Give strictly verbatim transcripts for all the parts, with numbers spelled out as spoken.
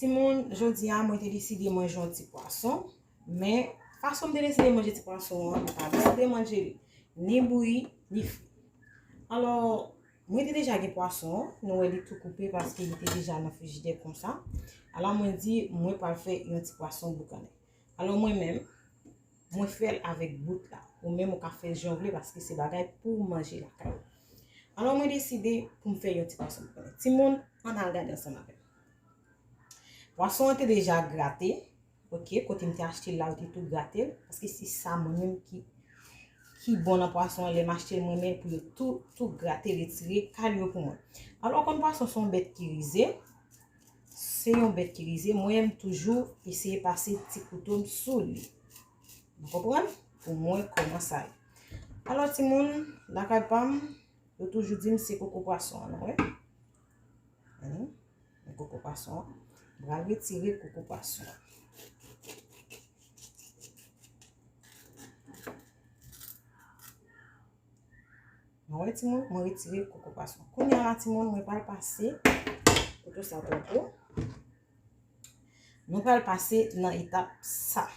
Timoun, jodi a, mwen te deside manje yon ti pwason, men fason m te deside manje ti pwason an, m pa deside manje li ni bouyi, ni fri. Alò, mwen te deja gen pwason an, nou wè li tou koupe paske li te deja nan frijidè konsa. Alò, mwen di, mwen pral fè yon ti pwason boukannen. Alò, mwen menm, mwen fè l avèk bout la. Ou menm, ou ka fè jan w vle paske se bagay pou w manje lakay ou. Alò, mwen deside pou m fè yon ti pwason boukannen. Timoun, ann al gade ansanm avè m. Pwason an te deja grate, oke, kote m te achte l la, yo te tou grate l, paske se sa mwen menm ki, ki bon nan pwason an, lè m achte l mwen menm pou yo tou, tou grate, retire kal yo pou mwen. Alò, w konn pwason se yon bèt ki rize, se yon bèt ki rize, mwen menm toujou eseye pase ti kouto m sou li. Ou konprann? Pou mwen kòman sa ye. Alò, timoun, lakay pa m, yo toujou di m se koko pwason an, nou wè. Ann, men koko pwason an. M pral retire koko pwason an. Nou wè, timoun, mwen retire koko pwason. Kounye a la, timoun, mwen pral pase kouto sa twò gwo. Nou pral pase nan etap sa.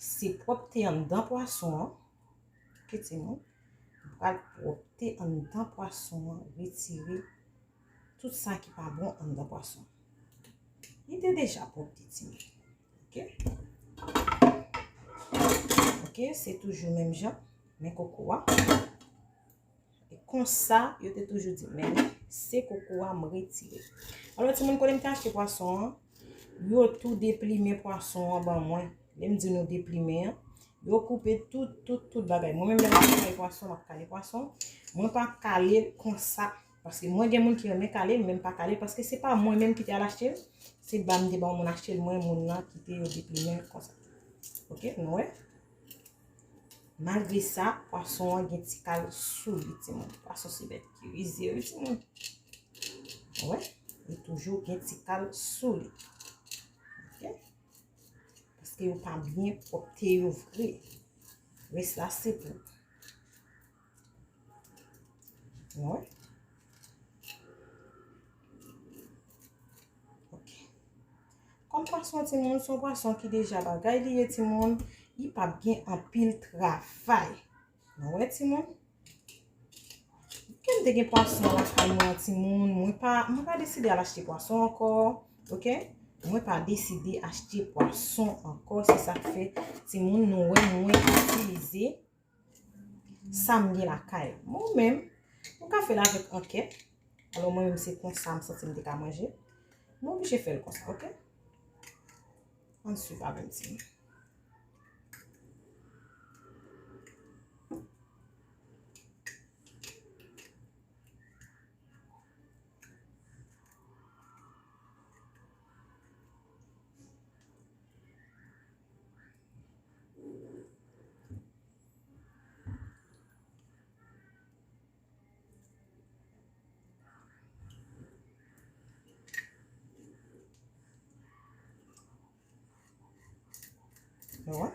Se pwòpte anndan pwason an. Oke, timoun. Nou pral pwòpte anndan pwason an, retire tout sa ki pa bon anndan pwason. Li te deja pwòpte, timoun. Oke? Oke, se toujou menm jan. Men koko a. E konsa, yo te toujou di, men se koko a m retire. Alò, timoun, kote m te achte pwason an, yo tou deplimen pwason an ban mwen. Lè m di nou deplimen an, yo koupe tout, tout, tout bagay. Mwen menm, lè m ap kale pwason, m ap kale pwason. Mwen pa kale l konsa. Paske mwen gen moun ki renmen kale l, men m pa kale l, paske se pa mwen menm ki te al achte l. Se ba m te ba yon moun achte l, mwen, moun nan kite yo deplimen l konsa. Oke, nou wè? Malgre sa, pwason an gen ti kal sou li, timoun. Pwason se bèt ki rize, wi, timoun. Ou wè? Li toujou gen ti kal sou li. Oke? Paske yo pa byen pwòpte yo vre. Rès la, se pou. Ou wè? Oke. Kòm pwason, timoun, se yon pwason ki deja bagay li ye, timoun, li p ap gen anpil travay. Nou wè, timoun? Ke m te gen pwason lakay mwen, timoun, mwen pa, mwen pa deside al achte pwason ankò, oke? Mwen pa deside achte pwason ankò, se sa k fè, timoun, nou wè mwen itilize sa m gen lakay mwen menm. Nou ka fè l avèk ankèt. Alò, mwen menm, se konsa m santi m te ka manje. Mwen oblije fè l konsa, oke? Ann swiv avè m, timoun. Ou wè?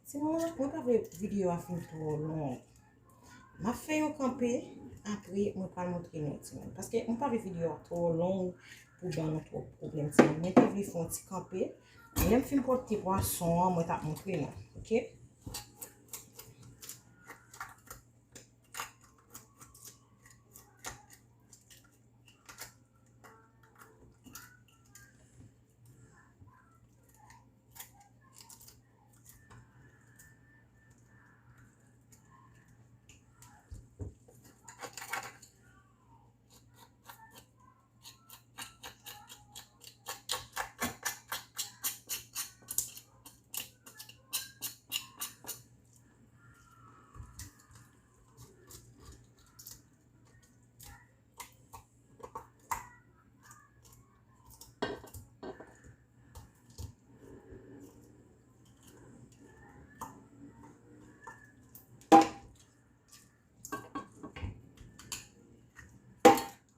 Timoun, mwen pa vle videyo a fin twò long. M ap fè yon kanpe, apre mwen pral montre nou, timoun. Paske mwen pa vle videyo a twò long pou ban nou twòp pwoblèm, timoun. Mwen te vle fè yon ti kanpe. Lè m fin pòte pwason an, mwen t ap montre nou. Oke?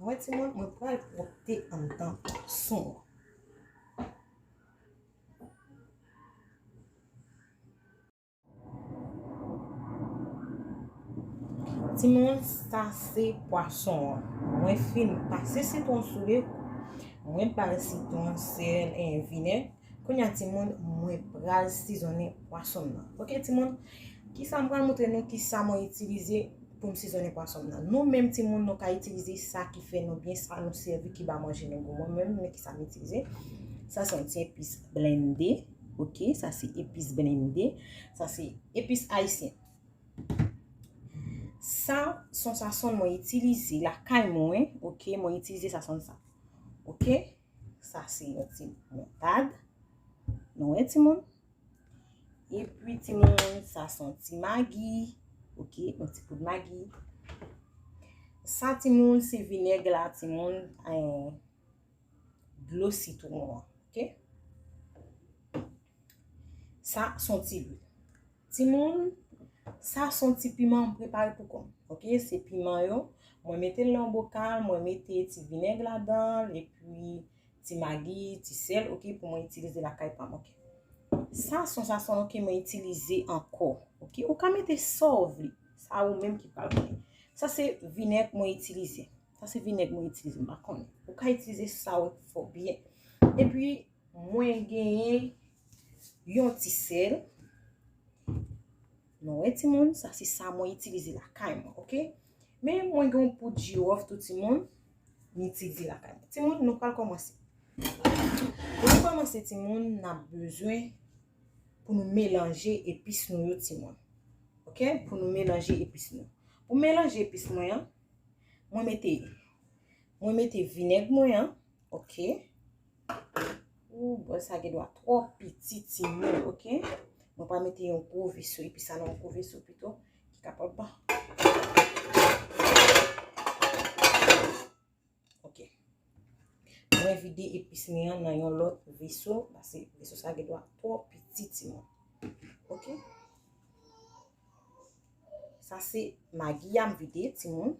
Wè timoun, mwen pral pwòpte anndan pwason an. Timoun, sa se pwason an. Mwen fin pase sitwon sou li. Mwen bay sitwon, sèl, e vinèg. Kounye a, timoun, mwen pral sizonnen pwason m nan. Oke, timoun? Kisa m pral montre nou, kisa mwen itilize pou m sizonnen pwason m nan. Nou menm, timoun, nou ka itilize sa ki fè nou byen, sa nou sèvi ki ba manje nou gou. Mwen menm, men kisa m itilize. Sa se yon ti epis blende. Oke, sa se epis blende. Sa se epis ayisyen. Sa se yon sazon mwen itilize lakay mwen. Oke, mwen itilize sazon sa. Oke, sa se yon ti moutad. Nou wè, timoun? Epi, timoun, sa se yon ti magi. Oke, yon ti poud magi. Sa, timoun, se vinèg la, timoun. Eh, dlo sitwon an. Oke? Sa se yon ti lwil. Timoun, sa se yon ti piman m prepare pou kò m. Oke? Se piman yo. Mwen mete l nan yon bokal, mwen mete ti vinèg ladan l, epi ti magi, ti sèl, oke, pou mwen itilize lakay pa m, oke. Sa se yon sazon, oke, mwen itilize ankò, oke. Ou ka mete sa w vle, sa ou menm ki pral konnen. Sa se vinèg mwen itilize. Sa se vinèg mwen itilize, m pa konnen. Ou ka itilize sa w fè w byen. Epi, mwen genyen yon ti sèl. Nou wè, timoun, sa se sa mwen itilize lakay mwen, oke? Men mwen gen yon poud jiwòf tou, timoun, m itilize lakay mwen. Timoun, nou pral kòmanse. Pou nou kòmanse, timoun, n ap bezwen pou nou melanje epis nou yo, timoun. Oke? Pou nou melanje epis nou. Pou melanje epis mwen an, mwen mete, mwen mete vinèg mwen an, oke? Ou, bòl sa gen dwa twò piti, timoun, oke? Mwen pral mete yon gwo veso, epi sa nan yon gwo veso pito, ki kapab. Oke. Mwen vide epis mwen an nan yon lòt veso, paske veso sa gen dwa twò piti, timoun. Oke? Sa se magi a m vide, timoun.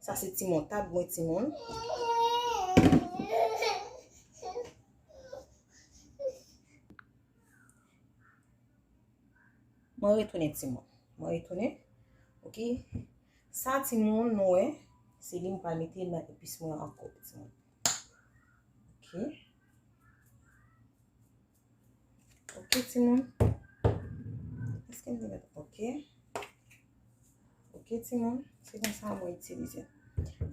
Sa se ti moutad mwen, timoun. Mwen retounen, timoun. Mwen retounen. Oke. Sa, timoun, nou wè, se li m pral mete nan epis mwen ankò, timoun. Oke. Oke, timoun. Èske m te mete? Oke. Oke, timoun. Se konsa mwen itilize.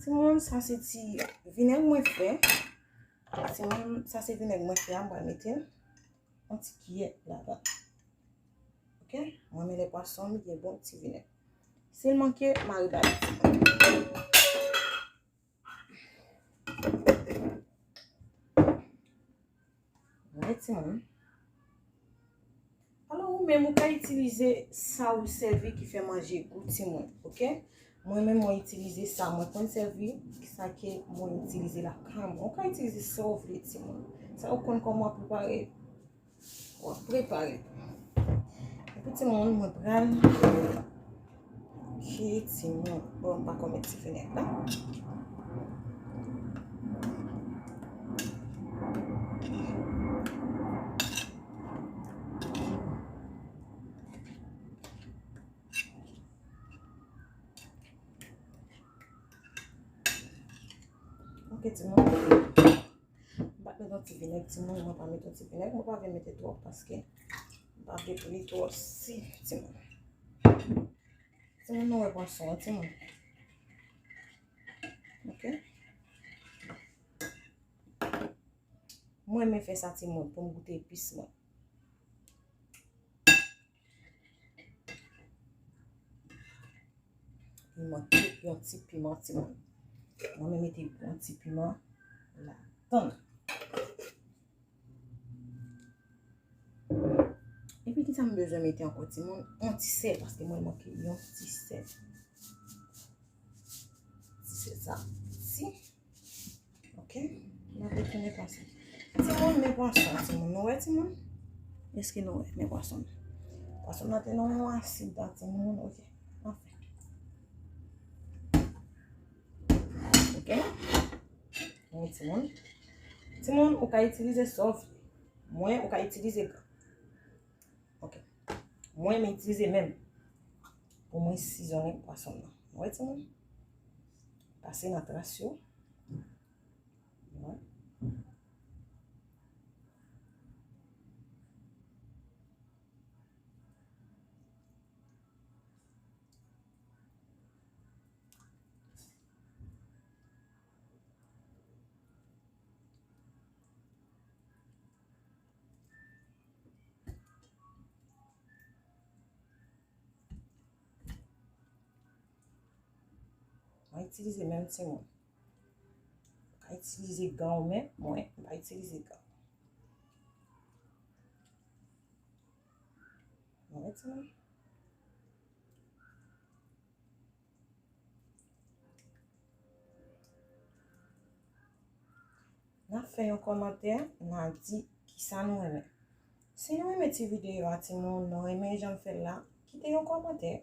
Timoun, sa se ti vinèg mwen fè. Timoun, sa se vinèg mwen fè a, m pral mete yon ti kiyè ladan. Oke? Mwen renmen lè pwason m gen bon ti vinèg. Si l manke, m a rebale, timoun. Wi, timoun. Alò, ou menm, ou ka itilize sa ou sèvi ki fè manje gou, timoun, oke? Mwen menm, mwen itilize sa. Mwen konn sèvi sa ke mwen itilize lakay mwen. Ou ka itilize sa ou vle, timoun. Sa ou konn kòman prepare. W ap prepare. Epi timoun, mwen pral. Oke, timoun. Bon, m pa konn met ti vinèg la. Oke, timoun. M pa t met yon ti vinèg, timoun, mwen pa met yon ti vinèg, mwen pa vle mete twòp paske m pa vle pou li twò si, timoun. Timoun, nou wè pwason an, timoun. Oke? Mwen renmen fè sa, timoun, pou m goute epis mwen. Li manke yon ti piman, timoun. Mwen menm mete yon ti piman ladan. Epi, kisa m bezwen mete ankò, timoun? Yon ti sèl, paske mwen manke yon ti sèl. Ti sèl sa. Ti Ok, n ap retounen pwason. Timoun, men pwason, timoun. Nou wè, timoun? Èske nou wè? Men pwason. Pwason nan te nan yon asid la, timoun. Ok. N ap Ok? Wi, timoun. Timoun, ou ka itilize sa w vle. Mwen, ou ka itilize gan. Ok. Mwen, m itilize men m pou mwen sizonnen pwason nan. Ou wè, timoun? Pase nan tras yo. Wi. Mwen itilize men m, timoun. Ou ka itilize gan ou, men mwen, m pa itilize gan. Mwen, timoun. N a fè yon kòmantè, n a di kisa nou renmen. Si nou renmen ti videyo a, timoun, nou renmen jan m fè l la, kite yon kòmantè.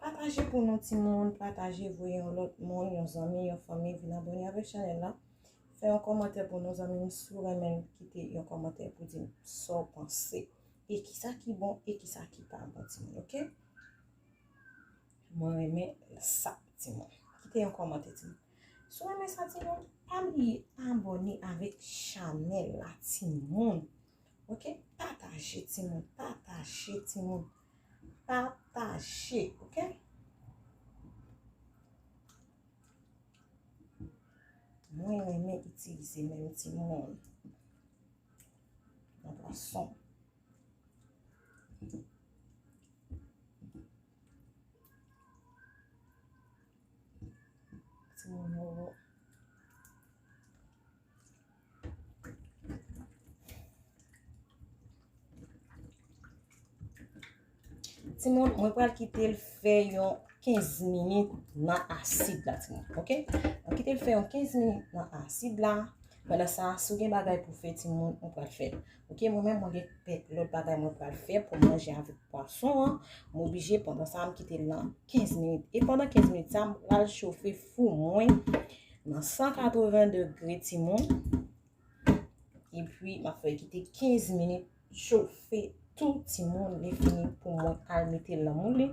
Pataje pou nou, timoun, pataje, voye yon lòt moun, yon zanmi, yon fanmi, vin abòne avèk chanèl la. Fè yon kòmantè pou nou, zanmi m, si w renmen l, kite yon kòmantè pou di m sa w panse. E kisa ki bon, e kisa ki pa bon, timoun, ok? Mwen renmen sa, timoun. Kite yon kòmantè, timoun. Si w renmen sa, timoun, pa bliye abòne avèk chanèl la, timoun. Ok? Pataje, timoun. Pataje, timoun. Pataje, ok? Mwen renmen itilize men m, timoun, nan pwason. Timoun, timoun, mwen pral kite l fè yon kenz minit nan asid la, timoun. Ok? Mwen kite l fè yon kenz minit nan asid la. Pandan sa, si w gen bagay pou fè, timoun, ou pral fè l. Ok, mwen menm, mwen gen kèk lòt bagay mwen pral fè pou manje avèk pwason an. M oblije, pandan sa, m kite l nan kenz minit. E pandan kenz minit sa, m pral chofe fou mwen nan san katreven degre, timoun. Epi, m ap fè kite kenz minit chofe tou, timoun, li fini pou mwen al mete l nan moul li,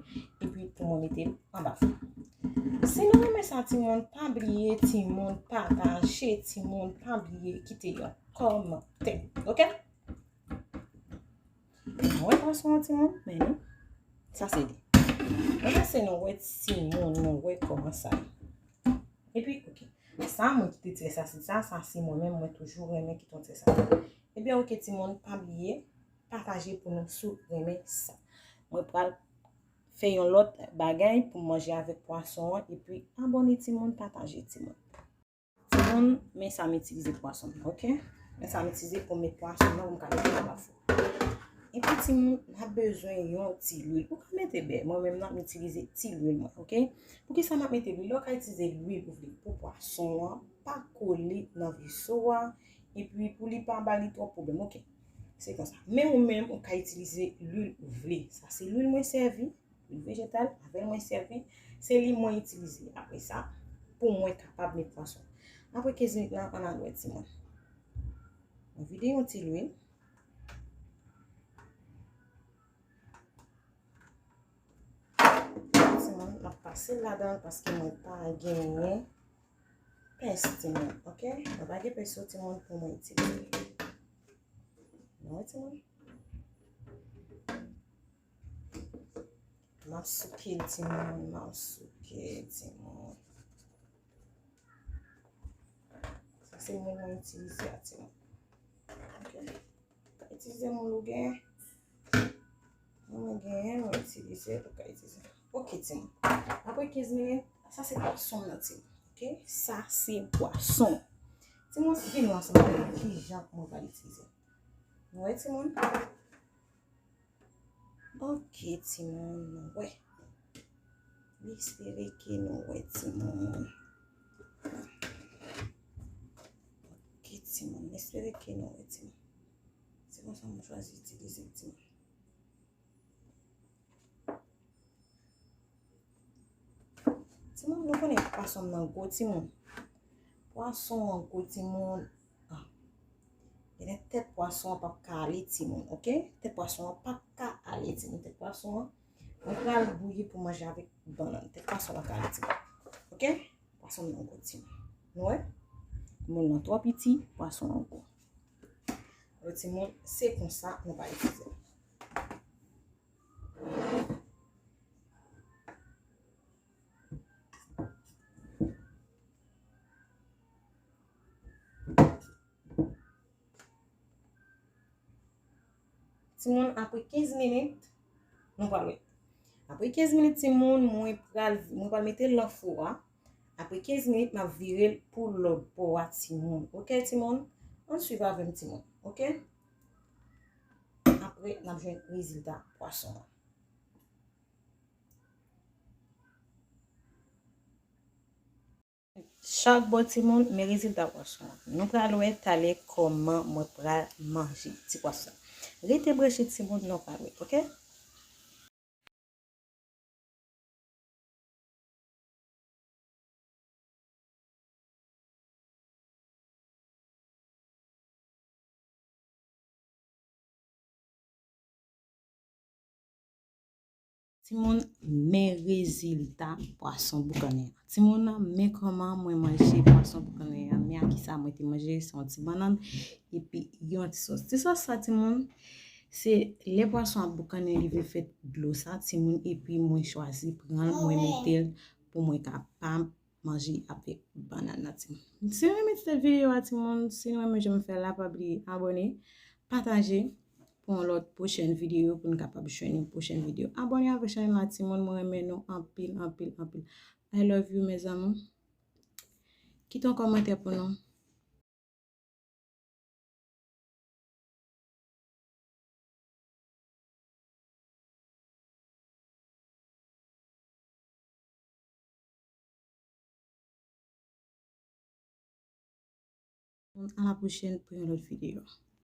epi pou mwen mete l anba fou. Si nou renmen sa, timoun, pa bliye, timoun, pataje, timoun, pa bliye kite yon kòmantè. Ok? Nou wè pwason an, timoun, men nou. Sa se li. Mwen panse nou wè, timoun, nou wè kòman sa ye. Epi, ok. Sa, mwen kite tires asid sa, sa se mwen menm, mwen toujou renmen kite yon tires asid. Ebyen, ok, timoun, pa bliye, pataje pou nou si w renmen sa. Mwen pral fè yon lòt bagay pou manje avèk pwason an, epi abòne, timoun, pataje, timoun. Timoun, men sa m itilize pwason nan, ok? Men sa m itilize pou m met pwason nan, pou m ka mete anba fou. Epi, timoun, n ap bezwen yon ti lwil. Ou ka mete bè. Mwen menm nan, m itilize ti lwil mwen, ok? Poukisa m ap mete lwil? Ou ka itilize lwil ou vle pou pwason an pa kole nan veso a. Epi, pou li pa ba li twòp pwoblèm, ok? Se konsa. Men ou menm, ou ka itilize lwil ou vle. Sa se lwil mwen sèvi. Lwil vejetal, avè l mwen sèvi. Se li mwen itilize apre sa pou mwen kapab met pwason. Apre kenz minit lan, ann al wè timoun. Mwen vide yon ti lwil. Timoun, m ap pase l ladan l paske mwen pa genyen pens, timoun, ok? Mwen pa gen pens yo, timoun, pou mwen itilize. Nou wè, timoun? M ap souke l, timoun, m ap souke l, timoun. Sa se moul mwen itilize a, timoun. Ok. Ou ka itilize moul ou gen. Mwen genyen, mwen itilize, ou ka itilize. Ok, timoun. Apre kenz minit, sa se pwason m nan, timoun. Ok? Sa se pwason. Timoun, vin wè ansanm avè m kijan mwen pral itilize. Nou wè, timoun? Ok, timoun, nou wè. M espere ke nou wè, timoun. Ok, timoun, m espere ke nou wè, timoun. Se konsa mwen chwazi itilize l, timoun. Timoun, nou konnen pwason m nan gwo, timoun. Pwason an gwo, timoun. Ah. Genlè tèt pwason an p ap ka ale, timoun, oke? Tèt pwason an p ap ka ale, timoun. Tèt pwason an, mwen pral bouyi pou manje avèk bannann. Tèt pwason an p ap ka ale, timoun. Oke? Pwason nan gwo, timoun. Nou wè? Moul lan twò piti, pwason an gwo. Alò, timoun, se konsa nou pral itilize l. Timoun, apre kenz minit, nou pral wè. Apre kenz minit, timoun, mwen pral, mwen pral mete l nan fou a. Apre kenz minit, m ap vire l pou lòt bò a, timoun. Oke, timoun? Ann swiv avè m, timoun. Oke? Apre, n ap jwenn rezilta pwason an. Chak bò, timoun, men rezilta pwason an. Nou pral wè talè kòman mwen pral manje ti pwason. Rete branche, timoun, nou pral wè, oke? Timoun, men rezilta pwason boukannen an. Timoun, men kòman mwen manje pwason boukannen an. Men a kisa mwen te manje, se yon ti bannann epi yon ti sòs. Ti sòs sa, timoun, se lè pwason ap boukannen, li vin fè dlo sa, timoun, epi mwen chwazi pran l, mwen mete l pou mwen kapab manje avèk bannann nan, timoun. Si nou renmen ti tèt videyo a, timoun, si nou renmen jan m fè la, pa bliye abòne, pataje pou yon lòt pwochèn videyo, pou n kapab jwenn yon pwochèn videyo. Abòne avèk chanèl la, timoun, mwen renmen nou anpil, anpil, anpil. I love you, mes amours. Kite yon kòmantè pou nou. A la pwochèn pou yon lòt videyo.